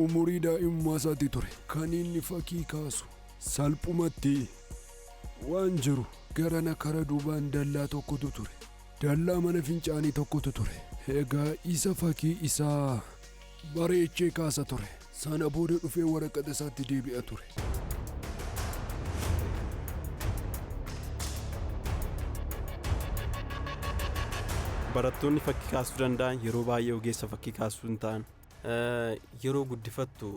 Umurii daa'imummaa isaatti ture kan inni fakkii kaasu. Salphumatti waan jiru garana kara duubaan dallaa tokkotu ture. Dallaa mana fincaanii tokkotu ture. Egaa isa fakkii isaa bareechee kaasa ture. Sana booda dhufee waraqata isaatti deebi'a ture. Barattoonni fakkii kaasuu danda'an yeroo baay'ee ogeessa fakkii kaasuu hin ta'an. Yeroo guddifattu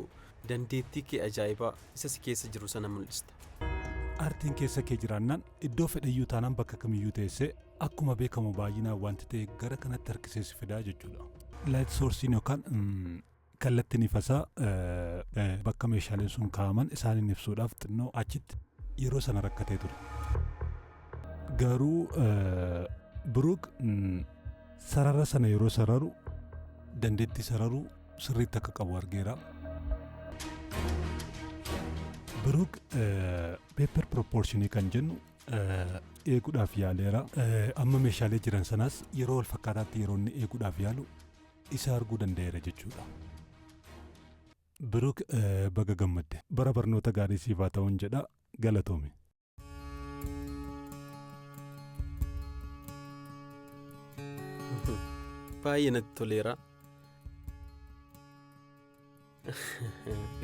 dandeettii kee ajaa'ibaa isa si keessa jiru sana mul'ista. Aartiin keessa kee jiraannaan iddoo fedhayyuu taanaan bakka kamiyyuu teessee akkuma beekamu baay'inaan wanti ta'e gara kanatti harkisee si fidaa jechuudha. Light sourceiin yookaan kallattiin ifasaa bakka meeshaaleen sun kaa'aman isaaniin ibsuudhaaf xinnoo achitti yeroo sana rakkatee ture. Garuu Biruuk sarara sana yeroo sararu dandeettii sararuu sirriitti akka qabu argeera. Biruuk paper proportionii kan jennu eeguudhaaf yaaleera. Amma meeshaalee jiran sanaas yeroo wal fakkaataatti yeroo inni eeguudhaaf yaalu isa arguu danda'eera jechuudha. Biruuk, baga gammadde. Bara barnoota gaarii siif haa ta'uun jedha, galatoomi. Baay'ee natti toleera.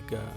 Egaa